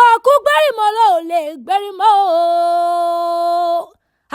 Òkú gbẹ́rìmọ́ ló lè gbẹ́rìmọ́ o.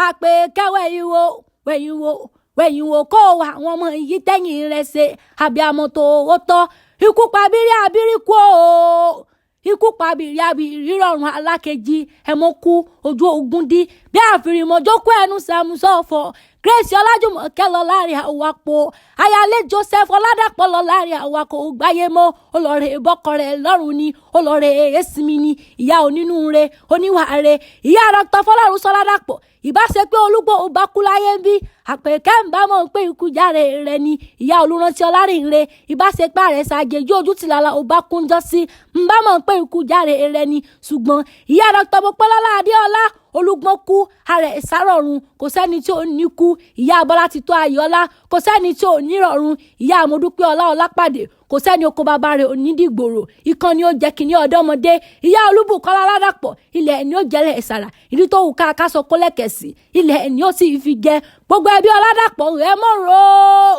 Àpèkẹ́ wẹ̀yìn wo, wẹ̀yìn wo, wẹ̀yìn wò kó àwọn ọmọ yìí tẹ̀yìn rẹ̀ ṣe àbíamọ tó ó tọ́. Ikú pa bírí abírí kú o, ikú pa bírí abírí rọrùn alákejì ẹ̀mọ́ kú ojú ogun dí bí àfìrìmọ̀jókòó ẹnu sàmúsọ̀fọ̀. Grace Ọlájùmọ̀kẹ́ lọ láàrin àwapọ̀, ayálé Joseph Ọládàpọ̀ lọ láàrin àwakọ̀ ògbáyé mọ́, olọ́rẹ̀ ìbọ́kọ rẹ̀ lọ́rùn ni, olọ́rẹ̀ èsìmí ni, ìyá onínúure oníwà rẹ̀, ìyá Dr. Fọlárun Sọládàpọ̀. Ìbáṣe pé olúgbò bá kú láyé ń bí, Àpèkẹ́ ń bá mọ̀ pé ikú járe rẹ̀ ni, ìyá Olúrántí Ọlárìnre. Ìbáṣe pé àrẹ̀sà àjèjì ojú tìlàlà ò bá kúnjọ́ sí, ń bá mọ̀ pé ikú járe rẹ̀ ni. Ṣùgbọ́n ìyá Dr. Mopẹ́lọ́lá Adéọlá olúgbọ́n kú, ààrẹ ìsárọ̀run, kò sẹ́ni tí ò ní kú. Ìyá Bọ́lá ti tó Ayọ̀ọ́lá, kò sẹ́ni tí ò ní rọ̀run. Ìyá Àmọ́dúpẹ́ Ọlá Ọlápàdé, kò sẹ́ni oko bàbá rẹ̀ ò ní dìgbòrò. Ìkan ni ó jẹ́ kínní ọ̀dọ́mọdé. Ìyá Olúbùkọ́lá Ládàpọ̀, ilẹ̀ ẹni ó jẹ́lẹ̀ ìsàrà, ìdí tó wù ká kásọ kólẹ̀kẹ̀ sí, ilẹ̀ ẹni ó sì fi jẹ. Gbogbo ẹbí Ọládàpọ̀ rẹ̀ mọ̀ rò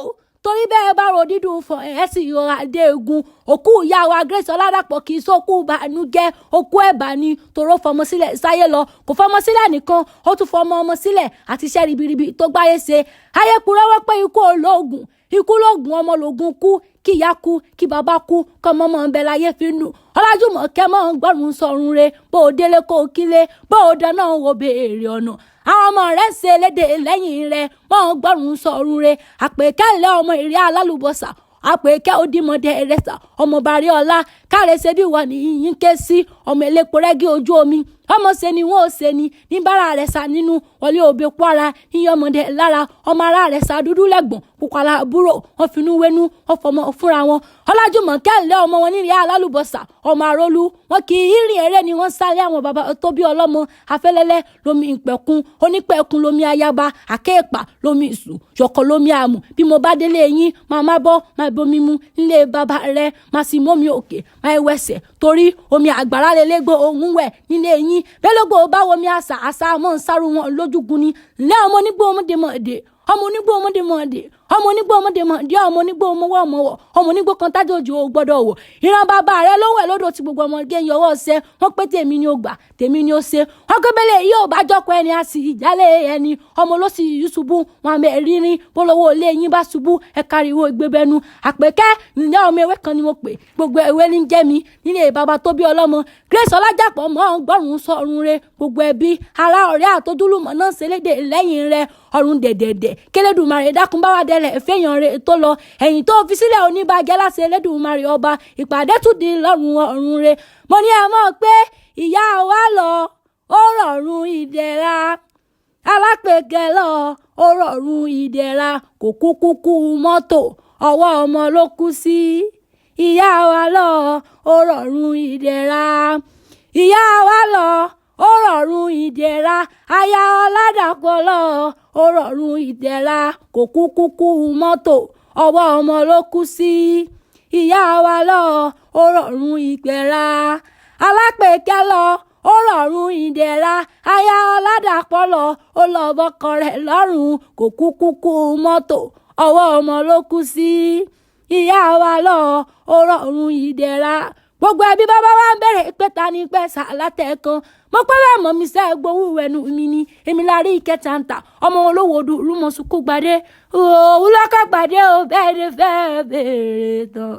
ó, torí bẹ́ẹ̀ bá ro dídùn fún ẹ̀ sì yọra dé egun. Òkú ìyá wa Grace Ọládàpọ̀ kì í sókú bànújẹ́, òkú ẹ̀bà ni, tòró fọmọ sílẹ̀ sáyé lọ. Kò fọmọ sílẹ̀ nìkan, ó tún fọmọ ọmọ sílẹ̀ àti iṣẹ́ ribiribi tó gbáyé ṣe. Ayé purọ́ wọ́n pé ikú olóògùn, ikú lóògùn, ọmọ lògùn kú. Kí ìyá kú, kí bàbá kú, kọ́mọ mọ̀ ń bẹ láyé fi nù. Ọlájùmọ̀kẹ́ mọ̀ ń gbọ́rùn sọ̀rùn re, bó o délé kó o kílé, bó o dáná o béèrè ọ̀nà. Àwọn ọmọ rẹ̀ ń ṣe elédè lẹ́yìn rẹ̀, mọ̀ ń gbọ́rùn sọ̀rùn re. Àpèkẹ́ ńlẹ̀ ọmọ ìrẹ́ alálùbọ́sà, Àpèkẹ́ òdìmọ̀dé ẹ̀rẹ́sà, ọmọ bàrí ọlá káre ṣe bí wọ́n ní yín ké sí, ọmọ elépo rẹ́gí ojú omi, ọmọ ṣe ni wọ́n ò ṣe ni níbàrà rẹ̀ sá nínú wọlé òbí kwara yíyan ọmọdé lára, ọmọ ara rẹ̀ sá dúdú lẹ́gbọ̀n pupa àbúrò wọn finú wénú wọn fọmọ fúnra wọn. Ọlájùmọ̀kẹ́ ńlẹ̀ ọmọ wọn nílẹ̀ alálùbọ́sà, ọmọ àrólú wọn kì í rìn eré ni wọ́n sáré àwọn bàbá tó bí ọlọ́mọ. Afẹ́lẹ́lẹ́ lomi ìpẹ̀kun, onípẹ̀kun lomi ayaba, àkéèpà lomi ìsù, yọ̀kọ̀ lomi àmù. Bí mo bá délé yín, máa má bọ́, máa bomi mu nílé bàbá rẹ, máa sì mómi òkè, máa wẹsẹ̀, torí omi àgbàrá lélẹ́gbọ̀ òun wẹ̀ nílé yín. Bẹ́lógbò bá womi àṣà, àṣà mọ́ ń sáré wọn lójúgun ni. Ńlẹ́ ọmọ onígbò ọmọdé mọ̀ọ́dẹ, ọmọ onígbò ọmọdé mọ̀ọ́dẹ, ọmọ onígbò ọmọdé mọ̀ọ́dẹ, ọmọ onígbò ọmọwọ́ ọmọwọ́, ọmọ onígbò kan tájòjò ò gbọ́dọ̀ wò. Ìran bàbá rẹ ló wẹ̀ lódò tí gbogbo ọmọge ń yọwọ́ ṣe, wọ́n pé tèmi ni ó gbà, tèmi ni ó ṣe. Wọ́n pé bẹ́lẹ̀ yóò bá jọ́kọ̀ ẹni á sì ìjálẹ̀ ẹni, ọmọ ló sì yí ṣubú wọn àmì rírin bólówó ilé yín bá ṣubú ẹ káriwo ìgbébẹnu. Àpèkẹ́ ǹjẹ́ ọmọ ewé kan ni mo pè, gbogbo ewé ní jẹ́ mi nílé bàbá tó bí ọlọ́mọ. Grace Ọlájàpọ̀ mọ́ gbọ́rùn sọ̀rùn re, gbogbo ẹbí ará ọ̀rẹ́ àtojúlùmọ̀ náà ṣẹlẹ́dẹ̀ lẹ́yìn rẹ, ọ̀run dẹ̀dẹ̀dẹ̀ kẹlẹ́dùmarè dákun bá wa dẹlẹ̀ fẹ́yàn rẹ̀ tó lọ, ẹ̀yìn tó fi sílẹ̀ oníbàjẹ́ láṣẹ Ẹlẹ́dùmarè ọba, ìpàdé tún di lọ́rùn ọ̀run re. Mo ní ẹ mọ̀ pé ìyá wa lọ, ó rọ̀rùn ìdẹ̀ra, Alápèkẹ́ lọ, ó rọ̀rùn ìdẹ̀ra, kò kú kúkú mọ́tò, ọwọ́ ọmọ ló kú sí. Ìyá wa lọ, ó rọ̀rùn ìdẹ̀ra, ìyá wa lọ, ó rọ̀rùn ìdẹ̀ra, aya Ọládàpọ̀ lọ, ó rọ̀rùn ìdẹ̀ra, kò kú kúkú mọ́tò, ọwọ́ ọmọ ló kú sí. Ìyá wa lọ, ó rọ̀rùn ìdẹ̀ra, Alápèkẹ́ lọ, ó rọ̀rùn ìdẹ̀ra, aya Ọládàpọ̀ lọ, ó lọ bọ́kọ rẹ̀ lọ́rùn, kò kú kúkú mọ́tò, ọwọ́ ọmọ ló kú sí. Ìyá wa lọ, ó rọ̀rùn ìdẹ̀ra. Gbogbo ẹbí bàbá wa ń bẹ̀rẹ̀ pé ta ni pẹ́ sà látẹ̀kan. Mo pẹ́ bẹ́ẹ̀ mọ̀ mi sẹ́ gbowó ẹnu mi ni, èmi la rí ìkẹta ń tà, ọmọ olówó dùrú mọ̀ sùkú gbadé, òun lọ́kọ̀ gbadé ò bẹ́ẹ̀ ni fẹ́ẹ́ bèrè tán.